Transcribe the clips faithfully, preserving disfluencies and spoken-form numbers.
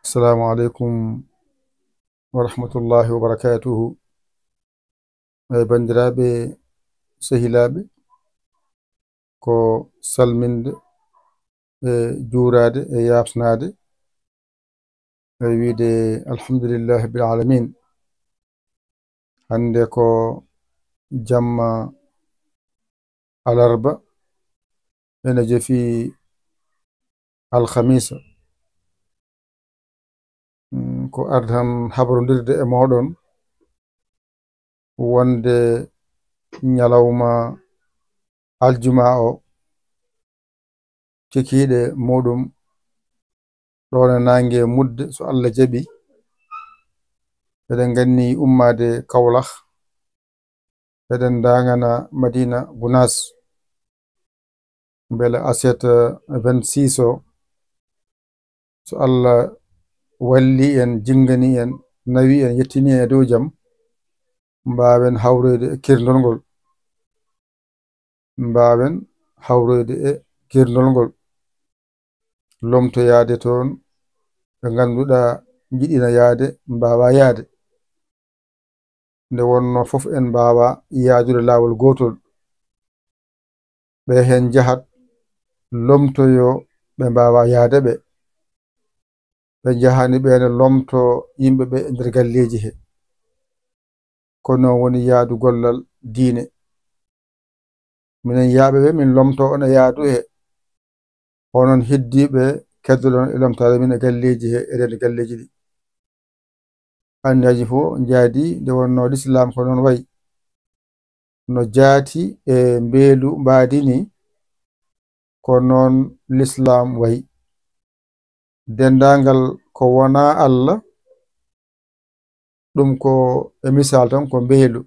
Assalamu aleykum wa rahmatullahi wa barakatuhu. Eyi, banndiraaɓe, sehilaaɓe, ko salminde e juuraade e yaafnaade e wiide alhamdulillahi rabbil alamin. Hannde ko jamma alarba, ene jofi alhamisa. Mm, ko arde tan habrondirde e mooɗon wonde ñalawma aljuma o, kikiiɗe muɗum ɗoon e naange mudde, so Allah jaɓi, eɗen nganni ummaade Kawlax, eɗen ndaangana Madina Gunaas, mbele aset vingt-six o, so Allah walli en, jinngani en, nawi en, yettini en e dow jam, mbaawen hawroyde e kirndol ngol. Mbaawen hawroyde e kirndol ngol. Lomtoyaade toon ɓe ngannduɗaa njiɗina yaade, mbaawa yaade. Nde wonnoo fof en mbaawa yaadude laawol gootol. Ɓe heen njahat lomtoyoo ɓe mbaawa yaade ɓe. Ɓe njahani ɓe ne lomtoo yimɓe ɓe e nder galleeji he. Ko noon woni yaadu gollal diine. Minen yaaɓe ɓe, min lomtoo on e yaadu he. Onon heddiiɓe, keddoɗon e lomtaade min e galleeji he, e reende galleeji ɗi. Anniyaaji fof njaadi nde wonnoo lislaam ko noon wayi. No jaati e mbeelu mbaadi ni, ko noon lislaam wayi. Denndaangal ko wonaa Allah, ɗum ko e misaal tan ko mbeelu.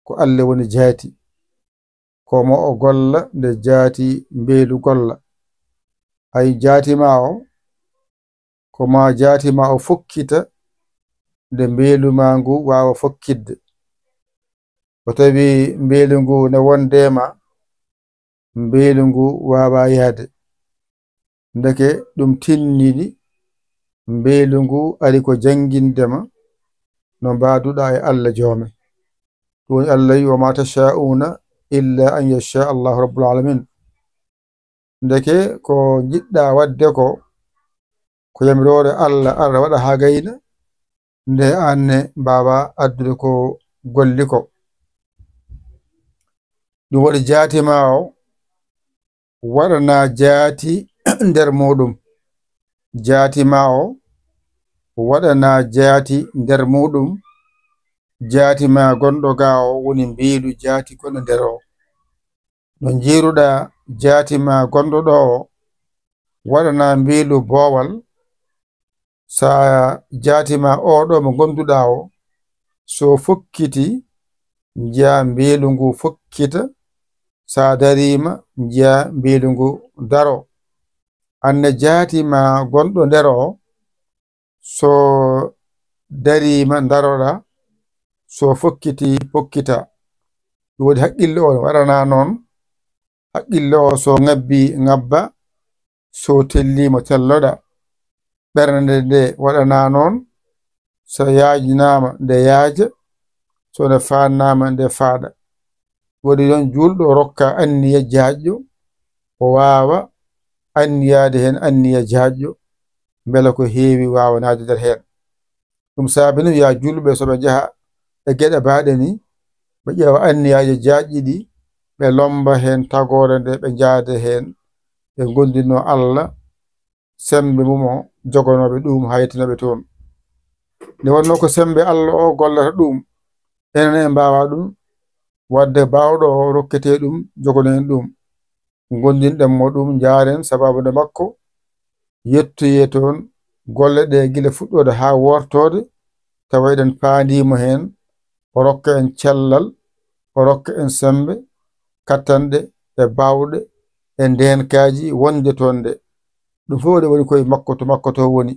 Ko Allah woni jaati. Ko mo o golla nde jaati mbeelu golla. Hay jaati ma o, ko ma jaati ma o fokkita nde mbeelu ma ngu waawa fokkitde. O tawi mbeelu ngu ne wonde ma, mbeelu ngu waawa yaade. Ndeke ɗum tinnidi, mbeelu ngu ari ko jannginde ma, no mbaaduɗaa e Allah joome. Ɗum woni Allah wi, "Wa ma tasha'una illa an yasha Allahu rabbul alamin." Ndeke ko njiɗɗa waɗde ko, ko yamiroore Allah ara waɗa haa gayna, nde aan ne mbaawa addude ko golli ko. Ɗum waɗi jaati ma o waɗana jaati nder muɗum. Jaati ma o waɗana jaati nder muɗum. Jaati ma gonɗo ga o woni mbeelu jaati gonɗo nder o. No njiiruɗa jaati ma gonɗo ɗo o waɗana mbeelu boowal. Sa jaati ma o ɗo mo gonduɗa o, so fokkiti, njiya mbeelu ngu fokkita. Sa darima, njiya mbeelu ngu daro. Anne jaati ma gonɗo nder o, so darima, daroɗa, so fokkiti, fokkita. Ɗum waɗi haqqille o waɗana noon. Haqqille o so ŋabbi, ŋabba, so tellima, telloɗa. Ɓernde nde waɗana noon, so yaajinaama, nde yaaja, so nde faannaama, nde faaɗa. Waɗi noon juulɗo rokka anniya jaajɗo, o waawa anniyaade heen anniya jaajɗo, mbela ko heewi waawanaade nder heen. Ɗum saabi noon, yo juulɓe, so ɓe njaha e geɗe baaɗe ni, ɓe ƴeewa anniyaaji jaajɗi ɗi, ɓe lomba heen tagoore nde, ɓe njaade heen, ɓe gondinoo Allah, semmbe mum o joganooɓe ɗum, haytinooɓe toon. Nde wonnoo ko semmbe Allah o gollata ɗum, enen en mbaawa ɗum, wadde baawɗo o rokketee ɗum, jogonen ɗum. Gondinɗen mo ɗum, njaaren sabaabu nde makko, yettoyee toon golle ɗe gila fuɗɗoode haa wortoode, tawa eɗen paandiimo heen, o rokka en cellal, o rokka en semmbe, kattanɗe e baawɗe e ndeenkaaji wonde toon nde. Ɗum fof ɗe woni koye makko, to makko to woni.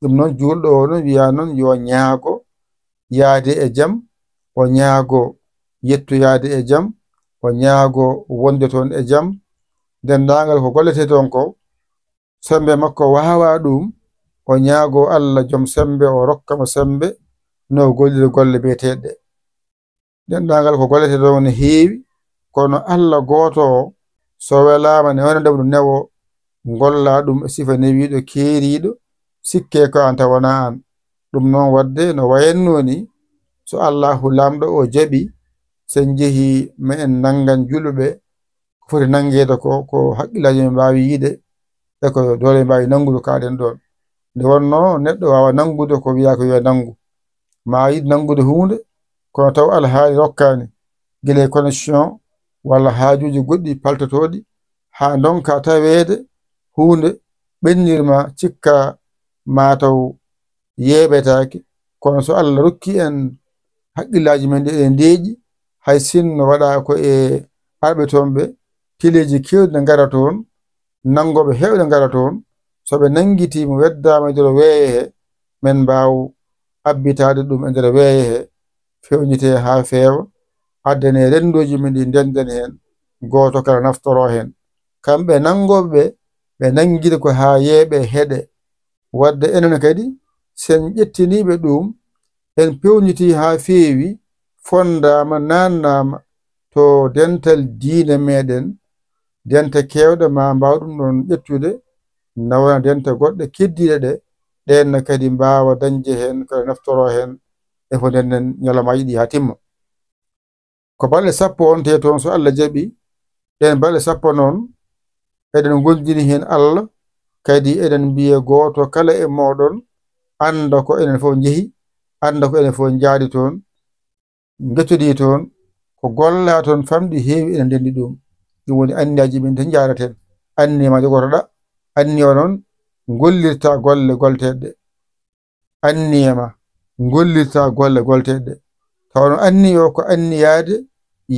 Ɗum noon juulɗo o noon wiyaa noon yo ñaago yaade e jam, o ñaago yettoyaade e jam, o ñaago wonde toon e jam. Denndaangal ko golletee toon ko, semmbe makko waawaa ɗum, o ñaago Allah jom semmbe, o rokka mo semmbe no gollira golle biyeteeɗe. Denndaangal ko golletee ɗo ne heewi, kono Allah gooto o, so welaama ne wona ndemru newo, ngolla ɗum e sifa newiiɗo keeriiɗo, sikke ko aan taw wonaa aan. Ɗum noon waɗde no wayatnoo ni, so Allaahu Laamɗo o jaɓi, so en njehii ma en nanngan julɓe, ko foti nanngeede ko, ko hakkillaaji men mbaawi yiide, e ko doole mbaawi nanngude kaaɗen ɗoon. Nde wonnoo neɗɗo waawa nanngude ko wiyaa ko yo nanngu. Ma yiɗ nanngude huunde, kono taw alhaali rokkaani, gila e connexion walla haajuuji goɗɗi paltotooɗi, haa ndonka taweede huunde ɓennirma, cikka ma taw yeeɓetaake. Kono so Allah rokki en hakkillaaji men ɗi eɗen ndeeƴi, hay sinno waɗaa ko e arɓe toon ɓe, teleeji keewɗi ne ngara toon, nanngooɓe heewɓe ne ngara toon, so ɓe nanngitii mo weddaama e nder weeyo he, men mbaaw abbitaade ɗum e nder weeyo he, feewnitee haa feewa, addanee renndooji men ɗi ndennden heen, gooto kala naftoroo heen. Kamɓe nanngooɓe ɓe, ɓe nanngida ko haa yeeɓe heɗe. Waɗde enen kadi, so en ƴettiniiɓe ɗum, en peewnitii haa feewi, fonndaama, naannaama to dental diine meɗen, dente keewɗe ma mbaaw ɗum ɗoon ƴettude, na wona dente goɗɗe keddiiɗe ɗe, ɗeen ne kadi mbaawa dañde heen ko naftoroo heen, e fof nden nden ñalawmaaji ɗi haa timma. Ko balɗe sappo wonte toon, so Allah jaɓi, ɗeen balɗe sappo noon, eɗen ngondini heen Allah, kadi eɗen mbiya gooto kala e mooɗon, annda ko enen fof njehi, annda ko enen fof njaadi toon, ngettodii toon, ko gollaa toon famɗi heewi ene ndenndi ɗum. Ɗum woni anniyaaji men tan njaaraten. Anniya ma jogotoɗaa, anniya o noon ngollirta golle golteeɗe ɗe. Anniya ma ngollirta golle golteeɗe ɗe. Tawa noon anniya o ko anniyaade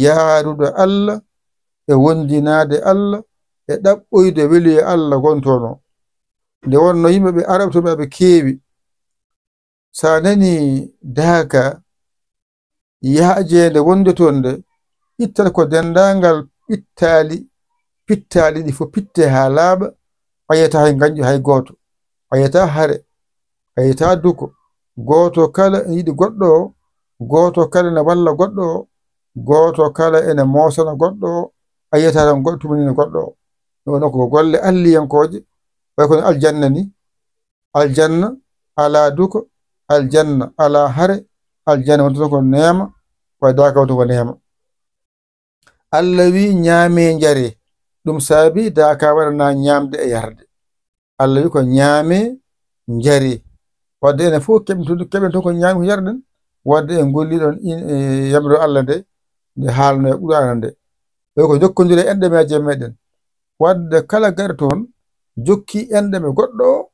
yaarude Allah e wondinaade Allah e ɗaɓɓoyde weluye Allah gontoonoo. Nde wonnoo yimɓe ɓe Arab to ɓe aɓe keewi. So a nanii daaka yaajeende wonde toon nde, ittat ko denndaangal pittaali, pittaali ɗi fof pitte haa laaɓa, a yiyataa hay ngañju hay gooto, a yiyataa hare, a yiyataa duko, gooto kala ene yiɗi goɗɗo o, gooto kala ene walla goɗɗo o, gooto kala ene moosana goɗɗo o, a yiyataa tan goɗɗo tumanina goɗɗo o. Ɗum woni ko golle alliyankooje, way kono aljanna ni, aljanna alaa duko, aljanna alaa hare, aljanna wonta ko neema, ko daaka wonta ko neema. Allah wi ñaame njare, ɗum saabi daaka waɗana ñaamde e yarde. Allah wi ko ñaame njare. Wadde enen fof keɓen toon, keɓen toon ko ñaami ko yarɗen. Wadde en golli ɗon in-, e yamiro Allah nde, nde haalno e Qur'aana nde. Ɓe ko jokkondire enɗe meeje meɗen. Wadde kala gari toon jokki enɗam e goɗɗo o,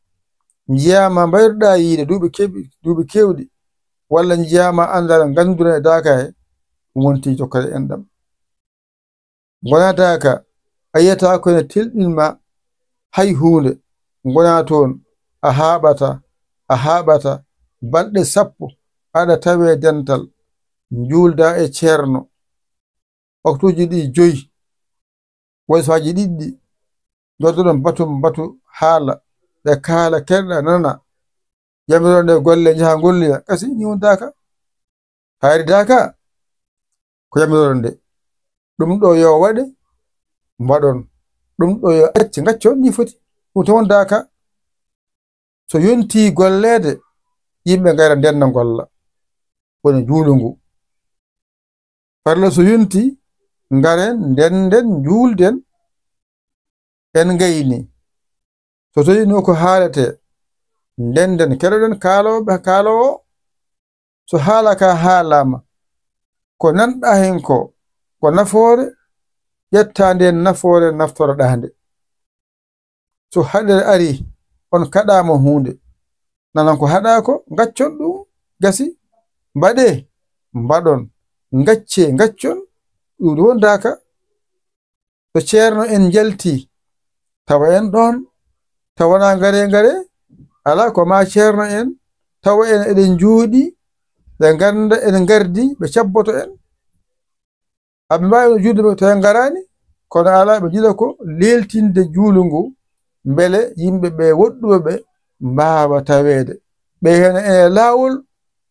njiyaama mbayruɗaa yiide duuɓi keɓi-, duuɓi keewɗi, walla njiyaama anndal ngannduɗaa e daaka he, ɗum wonti jokkere enɗam. Ngonaa daaka, a yiyataa ko ene telɓin ma hay huunde, ngonaa toon, a haaɓata, a haaɓata, balɗe sappo, aɗa tawee dental, njuuldaa e ceerno, waktuuji ɗi joyi, woy saaji ɗiɗi, njoddoɗon batu, batu haala, ɓe kaala, keɗɗa, nana, yamiroɗon nde golle, njaha ngolloya, kasi ni woni daaka. Hayri daaka, ko yamiroɗon nde. Ɗum ɗo yo waɗe, mbaɗon. Ɗum ɗo yo acce, ngaccon, ni foti. Ɗum tan woni daaka. So yontii golleede, yimɓe ngara ndenna ngolla. Woni juulu ngu. Farla so yontii, ngaren, ndenden, njuulden, en ngayni. So tawii no ko haaletee, ndenden, keɗoɗen kaalooɓe, kaaloowo. So haala ka haalaama, ko nanɗaa heen ko, ko nafoore, ƴettaa ndeen nafoore, naftoroɗaa nde. So haɗere arii, on kaɗaama huunde, nanan ko haɗaa ko, ngaccon ɗum, gasi, mbaɗee, mbaɗon, ngaccee, ngaccon, ɗum woni daaka. So ceerno en njaltii, tawa en ɗoon, tawa wonaa ngaree ngaree, alaa ko maa ceerno en, tawa en eɗen njooɗii, ɓe ngannda en ngardii, ɓe cabboto en. Aɓe mbaawi no juulde ɓe tawi ngaraani, kono alaa ɓe njiɗa ko leeltinde juulu ngu, mbele yimɓe ɓe woɗɗuɓe ɓe mbaawa taweede. Ɓe heen ene laawol,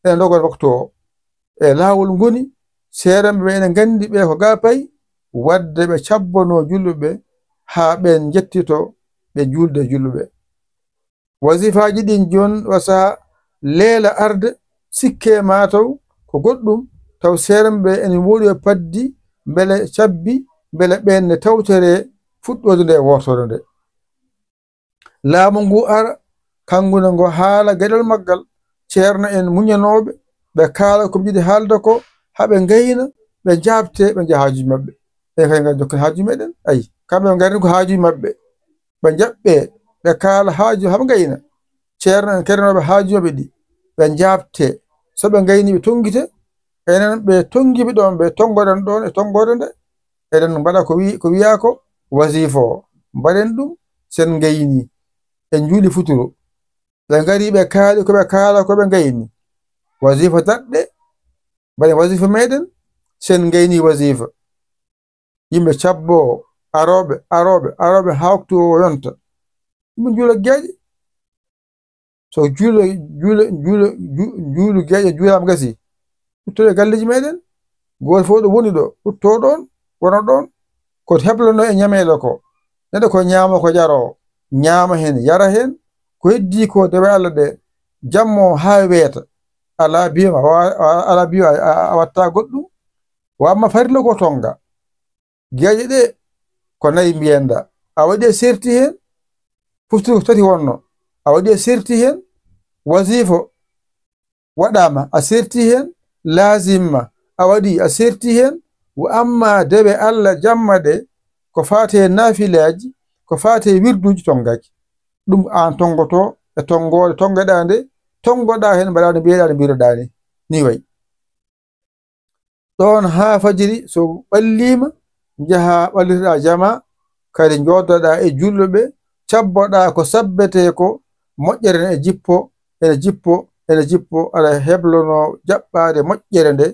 ene ndoga waktu o. E laawol ngoni, seeranɓe ɓe ene nganndi ɓe ko ga payi, wadde ɓe cabbono juulɓe ɓe haa ɓeen njettito ɓe juulde juulɓe ɓe. Wasifaaji ɗin jooni wa saha leela arde, sikke ma taw ko goɗɗum, taw seeranɓe ɓe ene mboɗi e paddi, mbele cabbi, mbele ɓeen ne tawtere fuɗɗoode nde e wortoode nde. Laamu ngu ara, kanngu ne ngo haala geɗal maggal, ceerno en muñanooɓe, ɓe kaala ko ɓe njiɗi haalde ko, haa ɓe ngayna, ɓe njaabte, ɓe njaha haajuuji maɓɓe. E kay ngal jokken haajuuji meɗen, ayi, kamɓe ɓe ngarini ko haajuuji maɓɓe. Ɓe njaɓɓe, ɓe kaala haaju haa ɓe ngayna. Ceerno en kedanooɓe haajuuji maɓɓe ɗi, ɓe njaabte. So ɓe ngayni ɓe tonngite, enen ɓe tonngiiɓe ɗoon, ɓe tonngoɗen ɗoon e tonngoode nde, eɗen mbaɗa ko wi-, ko wiyaa ko wasifa o. Mbaɗen ɗum sen ngayni. En njuuli futuro. Ɓe ngari ɓe kaali ko ɓe kaala ko ɓe ngayni. Wasifa daɗɗe, mbaɗen wasifa meɗen, sen ngayni wasifa. Yimɓe cabbo arooɓe, arooɓe, arooɓe haa waktu o yonta. Yimɓe njuula geeƴe. So juulo, juulo, juulo, ju-, juulu geeƴe juulaama gasi. Ruttoɗo e galleeji meɗen. Gooto fof ɗo woni ɗo, rutto ɗoon, wona ɗoon. Ko heblono e ñameele ko. Neɗɗo ko ñaamo ko jaroo. Ñaama heen, yara heen. Ko heddii ko dewe Allah ɗe. Jammo haa weeta. Alaa biyo ma, wa-, a-, alaa biyo a, a, a watta goɗɗum. Wa amma farilla ko tonga. Geeƴe ɗe ko nayi mbiyenɗa. A waɗi a serti heen, fufturu ko tati wonno. A waɗi a serti heen, wasifa waɗaama, a serti heen, laazimma, a waɗi a serti heen. Wa amma dewe Allah jamma ɗe, ko faate naafilaaji, ko faate wirduuji tongaaki. Ɗum aan tongoto e tongoode tongeɗaa nde, tongoɗaa heen mbaɗaa no mbiyeɗaa no mbiroɗaa ni. Ni wayi. Ɗoon haa fajiri so ɓalliima, njahaa ɓallitoɗaa jama, kadi njooɗoɗaa e juulɓe ɓe, cabboɗaa ko sabbetee ko, moƴƴere ene jippo, ene jippo, ene jippo, aɗa heblono jaɓɓaade moƴƴere nde,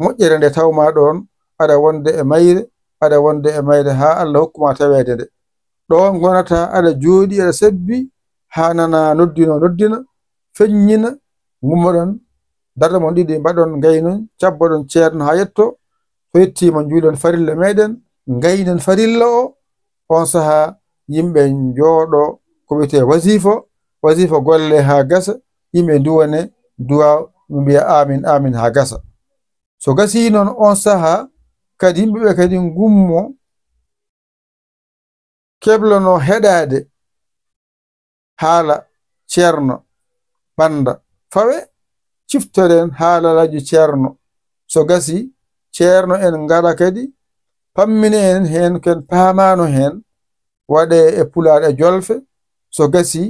moƴƴere nde tawma ɗoon, aɗa wonde e mayre, aɗa wonde e mayre haa Allah hokkuma taweede nde. Ɗoon ngonata aɗa jooɗi, aɗa sabbi, haa nana noddino noddina, feññina, ngummoɗon, darɗe mon ɗiɗi mbaɗon, ngaynon, cabboɗon ceerno haa yetto. So yettiima, njuulen farilla meɗen, ngaynen farilla o. On sahaa, yimɓe njooɗo ko wiyetee wasifa, wasifa golle haa gasa, yimɓe nduwane, duwa, ɓe mbiya aamin, aamin haa gasa. So gasii noon, on sahaa kadi yimɓe ɓe kadi ngummo, keblono heɗaade haala ceerno Bannda fawe, ciftoren haalaaji ceerno. So gasii, ceerno en ngara kadi, pammine en heen ko en paamaano heen, waɗee e Pulaar e Jolfe. So gasii,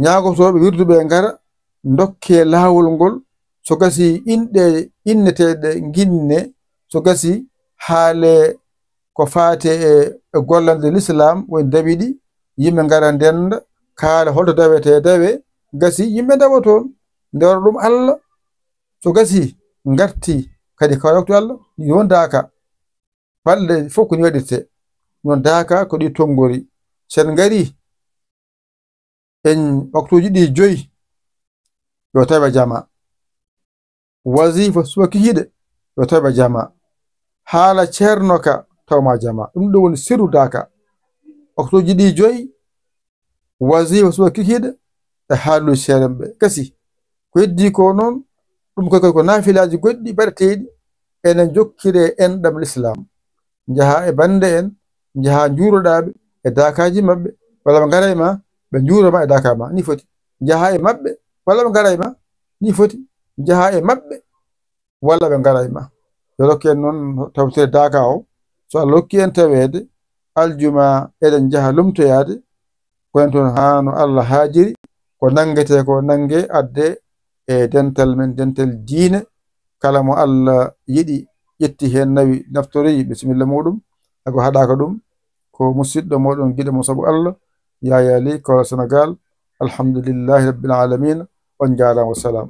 ñaagotooɓe wirduɓe ngara, ndokkee laawol ngol. So gasii, inɗe inneteeɗe nginne. So gasii, haalee ko faati e, e gollande Lislaam, woni dawi ɗi, yimɓe ngara ndennda, kaala holto dawetee dawe. Gasii, yimɓe ndawa toon, ndewra ɗum Allah. So gasii, ngartii kadi ka waktu Allah, ɗi won daaka. Balɗe fof ko ni waɗirtee. Noon daaka ko ɗi tonngori. Sen ngarii, en waktuuji ɗi joyi, yo tawe jama. Wasifa suba kikiiɗe, yo tawe jama. Haala ceerno ka, tawma jama. Ɗum ɗo woni sirru daaka. Waktuuji ɗi joyi, wasifa suba kikiiɗe, e haaluuji seerenɓe. Gasi. Ko heddii ko noon, ɗum ko, ko, ko naafilaaji goɗɗi baɗeteeɗi, ene njokkiree enɗam Lislaam. Njahaa e bannde en, njahaa njuuroɗaa ɓe e daakaaji maɓɓe, walla ɓe ngara e ma, ɓe njuura ma e daakaa ma, ni foti. Njahaa e maɓɓe, walla ɓe ngara e ma, ni foti. Njahaa e maɓɓe, walla ɓe ngara e ma. Yo rokku en noon tawtire daakaa o, so Allah hokki en taweede, aljuma eɗen njaha lomtoyaade, ko en toon haa no Allah haajiri, ko nanngetee ko nanngee, addee e dental men, dental diine. Kala mo Allah yiɗi, ƴetti heen nawi, naftoroyi, bisimilla muuɗum. Ako haɗaaka ɗum, ko musiɗɗo mooɗon, giɗo mo sabu Allah, Yaya Ly, Kawla Senegal. Alhamdulillahi Rabbil Alamina. On njaaraama, wassalam.